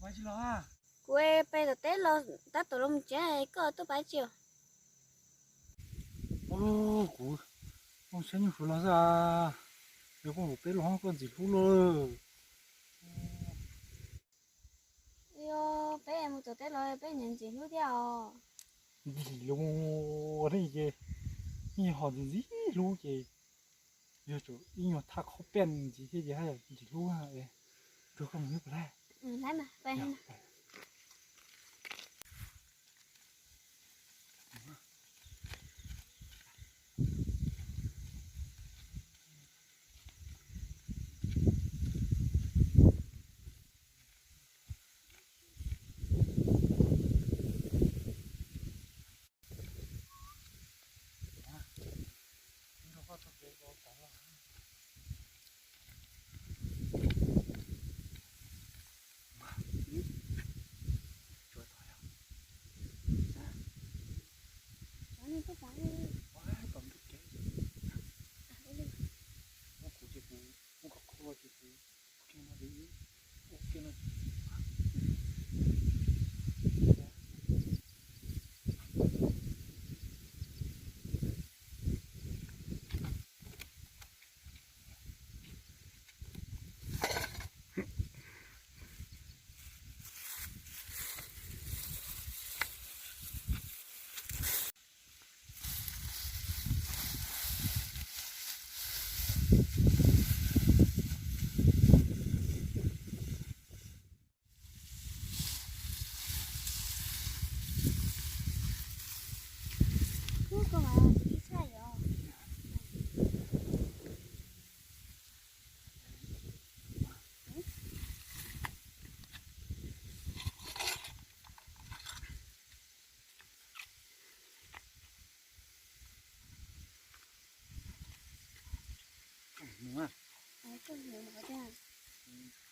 Kuv pem tom teb los tab tom los mus tsev, koj tuaj pab tsi os? Kuv mus saib nyuj hlub los xwb, yog koj mus tom teb los koj ntxim hlub luaj. Yog peb mus tom teb los peb nyiam ntxim hlub thiab os. Ntxim hlub ne ces, ib nyuag ho ntxim ntxim hlub ces, yog tsum ib nyuag thaj qhob piaj ntxiv thiab ces haj yam ntxim hlub. Nrog koj mus ib puas laij?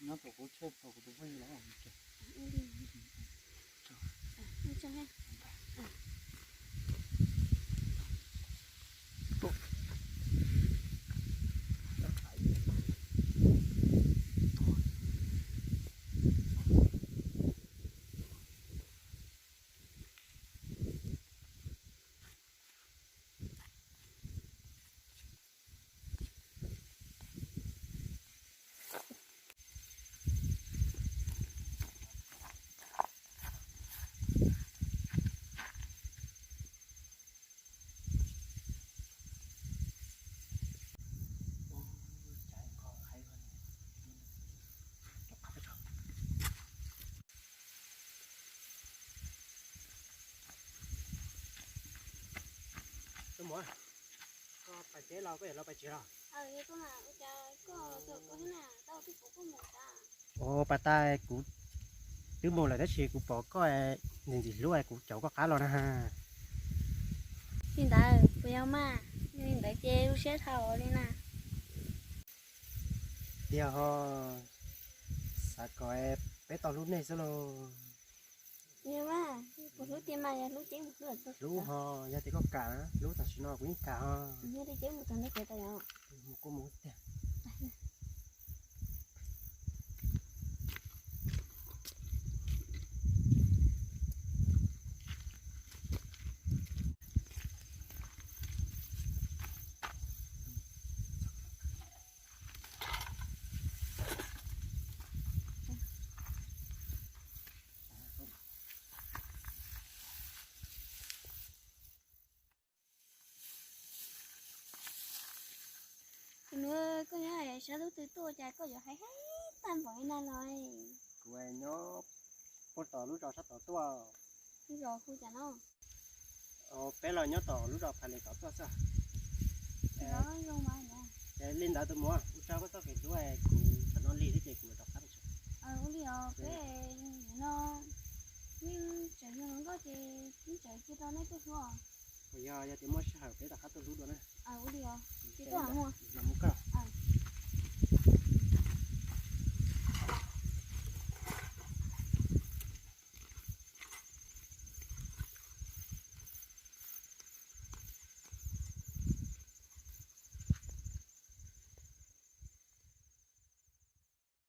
Nyob tom kuv tsheb, tom kuv tus phooj ywg los. Tus muam, koj pais teb los koj yuav los pais tsev los? Ua pas tas kuv twb mus lawm tab sis kuv pom koj ntxim ntxim hlub kuv caum koj qab los na. Li ntawd puas yog mas? Li ntawd ces zoo siab dhau li na. Tiag ho, xav kom peb tau hlub nej xwb lauj. Yog mas, puas hlub tiag mas, yog hlub ces mus hlub. Hlub ho, yog tias koj kam, hlub tam sim no kuv yeej kam ho. Yog tias ces mus tom ntej kev tas yom. Mus kuj mus tiag. Tus nus, koj nyob sab lub twg tuaj cas koj yuav hais hais tag npaum li na los? Kuv nyob puag tom lub zos sab tod tuaj. Lub zos hu cas no? Peb los nyob tom lub zos Phas Lis tod tuaj xwb. Li ntawd tus muam, ua tsaug koj txoj kev hlub, kuv tsam no lig thiab ces kuv yuav rov qab. Ua li os, peb no yeej tseem yog hluas nkauj ces yeej tseem cia rau nej tuaj hlub. Yog, yog tias muaj sij hawm peb rov qab tuaj hlub dua na. Ua li os, ces tuaj mus.